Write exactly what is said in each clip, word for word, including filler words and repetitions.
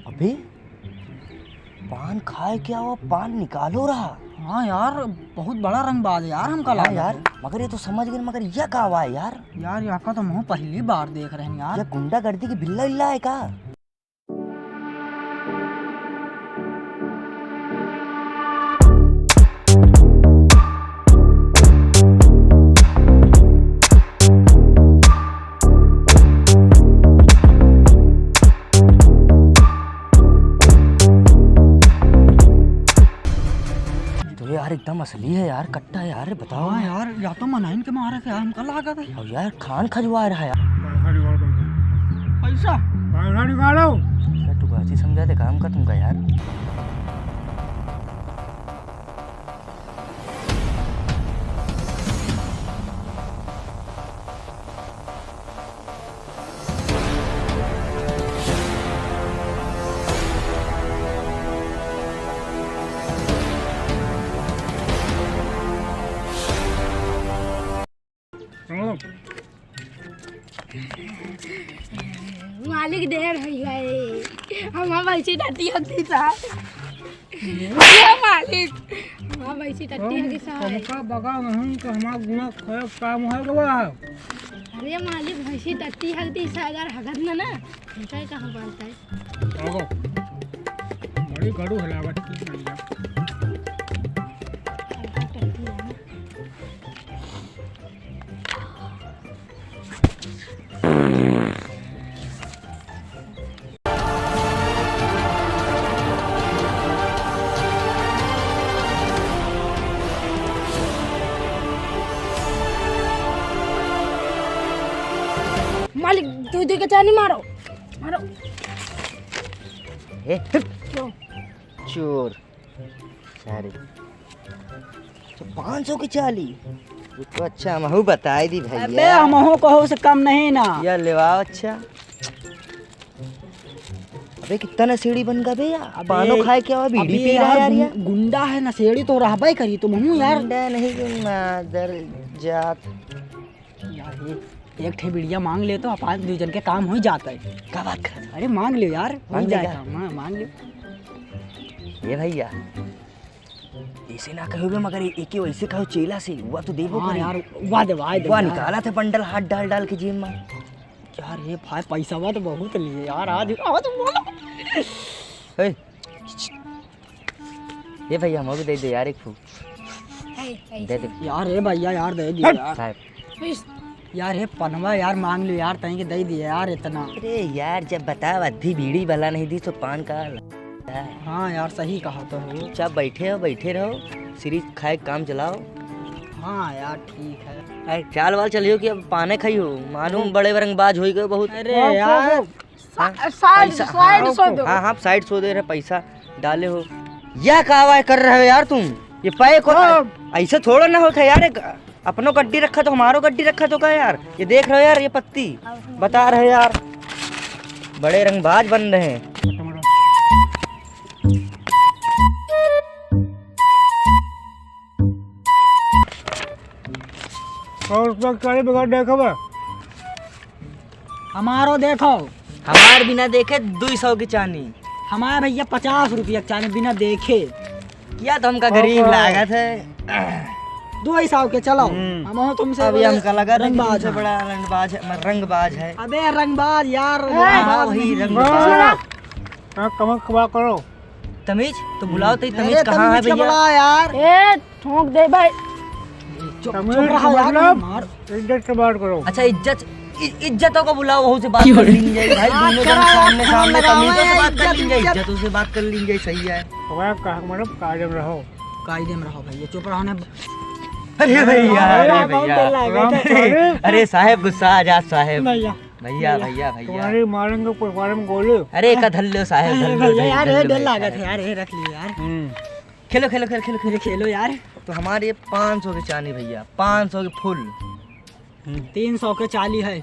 अबे, पान खाए क्या हुआ? पान निकालो रहा। हाँ यार, बहुत बड़ा रंगबाज है यार, हमका हाँ लागत यार, है। मगर ये तो समझ गए, मगर यह का हुआ है यार? यार, यहाँ का तो मुँह पहली बार देख रहे हैं यार। यह गुंडागर्दी की बिल्ला इल्ला है का? तो यार एकदम असली है यार, कट्टा है यार, बताओ। हाँ यार, या तो मनइन के मारे थे यार, हमका लागत है। अब यार खान खजवा रहा है यार। पैसा निकालो, पैसा। पैसा निकालो। यार तू बात ही समझा दे काम का तुमका यार। मालिक, देर होइ गए, हम अब ऐसी डटी होती था। ये मालिक, हम अब ऐसी डटी होती था। हमका बगा नहीं तो हमारा गुना खराब काम हो गवा। अरे मालिक, भैंसी टट्टी हगती से अगर हगत ना ना, हमका कहाँ पालता है? आगो। बड़ी गड़ू हलावत की बढ़िया। टट्टी है ना। मालिक, दुइ दुइ के चानी मारो, मारो। ए, चुप। क्यों? चोर। सारे। अच्छा, पाँच सौ के चाली? ये तो अच्छा, हमहू बताई दी भैया। अबे, हमहू कहू से कम नहीं ना। या लेवाओ, अच्छा। अबे, कितना नशेड़ी बन गया बे यार। अबे, पानो खाए क्या हुआ, बीड़ी अबे पी रहा है यार, यार, गुं-, यार। गुंडा है, नशेड़ी तो रहबे करी, तुमहू यार। गुंडा नहीं, तुम मादर जात। यार, ये एक ठे बीड़िया मांग ले तो अपन दुइ जन के काम होइ जात है। का बात करत है? अरे, मांग ले यार, होइ जाए काम, हाँ, मांग ले। ए भैया, ऐसे ना कहो बे, मगर ए-, एके वैसे कहो चेला से, हुआ तो देबो हाँ करी। यार, हुआ दे, हुआ दे हुआ यार। निकाला था बंडल हाथ डाल डाल के जेब में। यार, ये भाई पैसा हुआ तो बहुत लिए यार, आज, आज बोलो। ए, ए भैया, हमको दे दे यार एक फूक। है, है, दे दे। यार, ए भैया, यार, दे दिया यार। साहब। इस यार, हे पनवा यार, मांग लो यार, तहीं के दे दिया यार इतना। अरे यार, जब बताओ, अद्धी बीड़ी भला नहीं दी, तो पान का लगता है? हाँ यार, सही कहा तो हो। चुपचाप बैठे हो, बैठे रहो, सिरिफ खाए काम चलाओ। हाँ यार, ठीक है। अरे, चाल वाल चलियो कि अब पाने खाई हो, मालूम अरे। बड़े रंगबाज होइ गए बहुत। अरे हाँ, यार। हाँ, सा-, side, पैसा, side हाँ, सो दो। हाँ, हाँ, side सो दे रहे, पैसा डाले हो। यह का आवाज कर रहे हो यार तुम? ये पै को हाँ। ऐसे थोड़ा ना होता यार, एक अपनो गड्डी रखा तो हमारो गड्डी रखा तो का यार? ये देख रहे हो यार, ये पत्ती बता रहे यार, बड़े रंगबाज बन रहे हैं। सौ रुपया के चाली बगैर देखे बा। हमारो देखो। हमार बिना देखे दुई सौ की चानी। हमार भैया पचास रुपया की चानी बिना देखे। या तो हमका गरीब लागत है। दुई सौ के चलो। हम्म। हम हो तुमसे अभी बड़े हमका लगा था कि रंगबाज तुमसे हैं। बड़ा रंगबाज है, रंगबाज है। अबे रंगबाज यार, हाँ, रंगबाज वही नहीं। रंगबाज। हाँ, कमर खबा करो। तमीज, तो बुलाओ तो, अरे, तमीज कहाँ है तमीज का भैया? बुला यार। ए, ठोंक दे भाई। चुप, तमीज चुप रहा का यार, मतलब मार। इज्जत से बात करो। अच्छा, इज्जत, इ-, इज्जतों को बुलाओ, वहू से बात कर ली जाए भाई, बात दोनों जन करा यार, सामने, फोन सामने लगाओ तमीजों से यार, बात कर इज्जत, ली जाए, इज्जत। इज्जतों से बात कर ली जाए, सही है। तो यार, कहा मतलब, कायदे में रहो। कायदे में रहो भैया, चुप रहो ने। अरे भैया, अरे अरे भैया। भैया। अरे साहेब, गुस्सा आ जा साहेब। भैया। भैया, भैया, भैया। तुम्हारे मारेंगे ऊपर, मारेंगे गोली। अरे, एक धर लो साहेब, धर लो, भैया, धर, यार, धर ये लो डर भाई, लागत है यार, ये रख लियो यार। हम्म। खेलो, खेलो, खेलो, खेलो, खेलो। खेलो यार। तो हमारे पाँच सौ के चानी भैया, पाँच सौ के full। हम्म। तीन सौ के चाली है।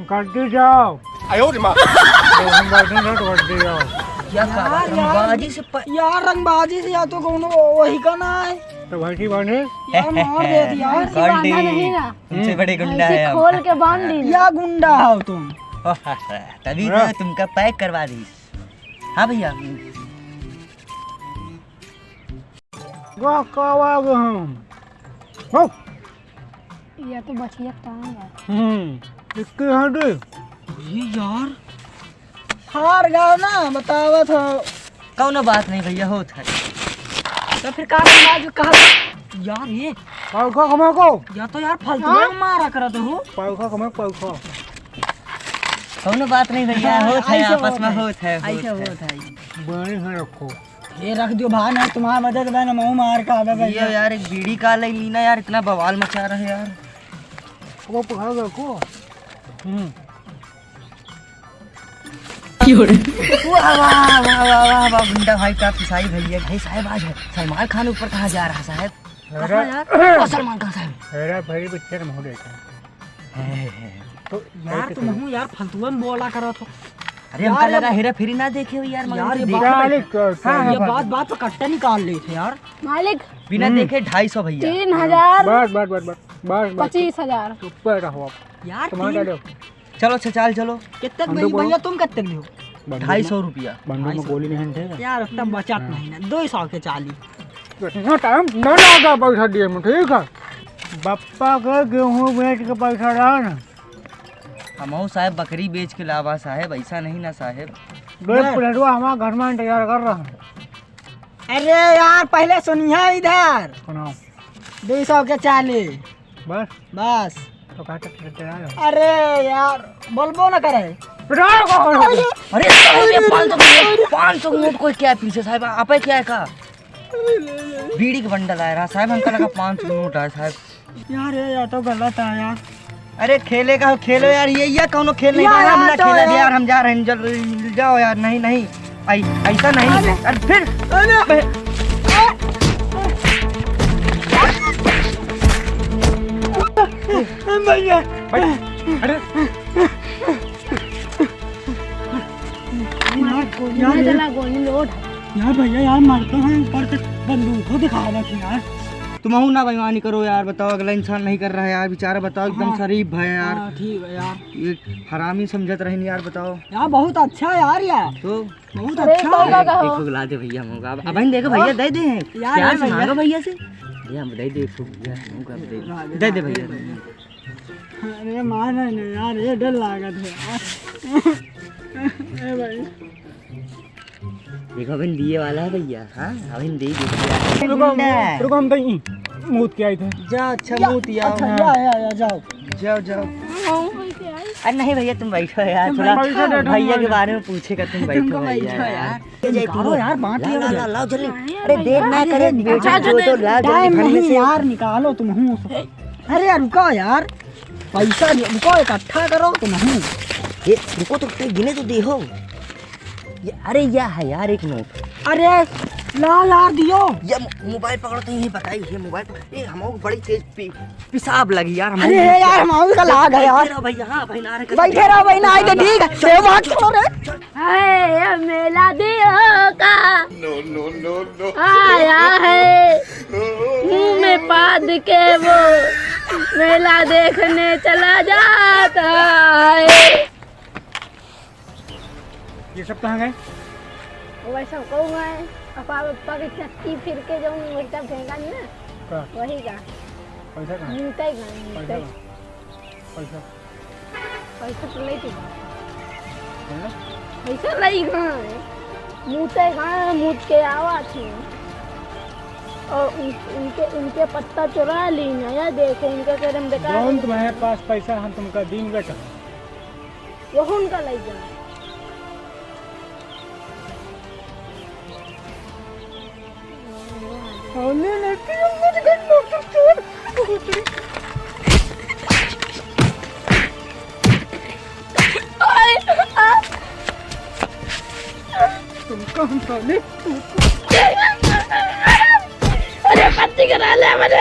गड्डी जाओ। आयो रे माँ। हम बैठे ना तो गड्डी जाओ। क्या कहा? यार, यार, रंगबाजी से प- यार, रंगबाजी से या तो कौनो वही का ना है। तो भैंसी बांधे? यार, मार दे दी यार। भैंसी बांधा नहीं ना। तुमसे बड़े गुंडा है हम। खोल के बांध दी। या गुंडा हो तुम। तभी तो तुमका pack करवा दी। हाँ भैया। वाह, का आवाज है? हो। ये तो बचिया टांग है। हम्म, इसके यहाँ दे। अरे यार, हार गया ना, बतावत हो। कौनो बात नहीं भैया, होत है। तो फिर का रंगबाज कहा? यार ये पैसा कमा को। या तो यार फालतू हाँ? में मारा करत हो। पैसा कमा, पैसा। कौनो बात नहीं भैया, हाँ, होत है, ऐसे आपस होत में है। होत है, ऐसे होत है। होत है। बड़ी है रखो। ये रख दियो भाई, ना तुम्हारा मदद बा, ना महू मार का आवे भैया। ये यार, एक बीड़ी का ले ली ना यार, इतना बवाल मचा रहे यार। वो पकड़ रखो। हम्म। वाह, वाह, वाह, वाह, वाह, वाह, गुंडा भाई का पिसाई भैया। भाई साहब, आज सलमान खान ऊपर कहाँ जा रहा साहब? अरे। कहाँ यार? ओ, सलमान खान साहब। अरे भाई, पिक्चर में हो देखा। है, है, है। तो यार, ऐसे तुम करो। हूँ यार, फालतुआ में बोला करो तो। अरे, यार, हमका लगा हेरा फेरी ना देखे हो यार, मगर यार, ये ये देख बात, हाँ, हाँ, ये बात, बात तो कट्टा निकाल ले थे यार। मालिक। बिना हम्म। देखे ढाई सौ भैया। तीन हजार। बस, बस, बस, बस, बस, बस। पच्चीस हजार। ऊपर रहो आप। यार, तुम्हारा तीन डालो। चलो, अच्छा, चाल, चलो। कितने हम तो भाई, बोलो। भैया, तुम कितने में हो? बंदूक में, ढाई सौ रुपया। बंदूक में ढाई सौ। गोली नहीं है, ठीक है? यार, तब बचत हाँ। नहीं ना, दो सौ के चाली। इतना टाइम ना लगा पैसा दिए में, ठीक है? बप्पा के गेहूं बेच के पैसा रहा ना। हमहू साहेब बकरी बेच के लावा साहेब, ऐसा नहीं ना साहेब। दो बस। प्लेटवा हमारे घर में इंतजार कर रहा है। अरे यार, पहले सुनिया इधर। सुनाओ। दो सौ के चाली। बस? बस। तो का तक करते आए हो? अरे यार, बोलबो ना करे। पिटाओ का हो? अरे, अरे, साहब, ये पाँच सौ की नोट, पाँच सौ की नोट कोई क्या है पीछे साहब? आप है क्या है का? बीड़ी के बंडल आया रहा साहब, हमका लगा पाँच सौ की नोट आया साहब। यार, ये, ये तो गलत है यार। अरे खेले का हो, खेलो यार, ये, ये कौनो खेल नहीं यार, बना, हम यार, ना तो खेला यार। यार, हम जा रहे हैं, जल, जाओ यार, नहीं, नहीं, ऐ-, ऐसा नहीं। अरे। अरे फिर। अरे। भैया। भाई, अरे। यार, गोली यार, नहीं ये चला, गोली लोड है। यार भैया, यार मरता है, ऊपर से बंदूक को दिखावा थी यार। तुम ना बेईमानी करो यार, बताओ, अगला इंसान नहीं कर रहा है यार, बेचारा, बताओ, एकदम हाँ। शरीफ है यार। हाँ, ठीक है यार। ये हरामी समझत रहे यार, बताओ। यार बहुत अच्छा है यार, यार। तो बहुत अरे, अच्छा है। एक ठो ला दे भैया, मौका। अब, अब देखो भैया, दे दे। यार, प्यार से भैया। मांगो भैया से। भैया, हम दे दे एक ठो भैया, मौका दे दे। हाँ, दे दे भैया। अरे मार रहे ना यार, ये डर लागत है यार। ए भाई। देखो, अभी दिए वाला है भैया। हाँ, अभी दे दे। रुको, रुको, हम कहीं मूत के आए थे। जा, अच्छा, या, मूत, या, अच्छा, हाँ। या, या, या, जाओ। जाओ, जाओ। अरे नहीं भैया, तुम बैठो यार, तुम थोड़ा बैठो, बैठो, भैया के बारे में पूछेगा, तुम बैठो तुमको भैया बैठो यार। यार। ले जाए निकालो तीनों। यार, बांट ला, लिया ला, जाए। ला, लाओ जल्दी। अरे, अरे देर ना करे, बेटा, अच्छा, जो तो ला, जल्दी टाइम भर में नहीं से। यार, निकालो तुम हूँ। अरे यार, रुको यार, पैसा नहीं, रुको, इकट्ठा करो तुम हूँ। ये रुको तो, गिने तो दे हो। ये, अरे, या है यार एक नोट। अरे, ला यार, दियो। ये मो-, मोबाइल पकड़ो तो यही बताई, ये मोबाइल पकड़, ये हमको बड़ी तेज पी-, पेशाब लगी यार, हम अरे यार, हम का लाग है यार। बैठे रहो भैया, हाँ, भाई ना रहे, बैठे रहो भाई, ना आए तो ठीक है। चलो, चलो, चलो। अरे, ये मेला देखो का No, no, no, no। आया है, मुंह में पाद के वो मेला देखने चला जाता है। ये सब कहाँ गए? वैसा कहूँ है, अपा, अपा के चक्की फिर के जौन वैसा फेंका ना, का? वही का। पैसा कहाँ? मिलता ही कहाँ, मिलता पैसा ही। कहाँ? पैसा? पैसा तो लेके गए। हैं? पैसा लेके गए। मूते गए, मूत के आवा थे। और उन-, उनके, उनके पत्ता चुरा ली ना, या देखो, उनके करे हम बेकार जौन हो तुम्हारे गए। पास पैसा हम तुमका दीन बेटा। वो उनका ले जाओ। हमने नहीं किया, मुझे घर में तो चोर। तुमको हम साले, अरे पत्ती करा ले मने।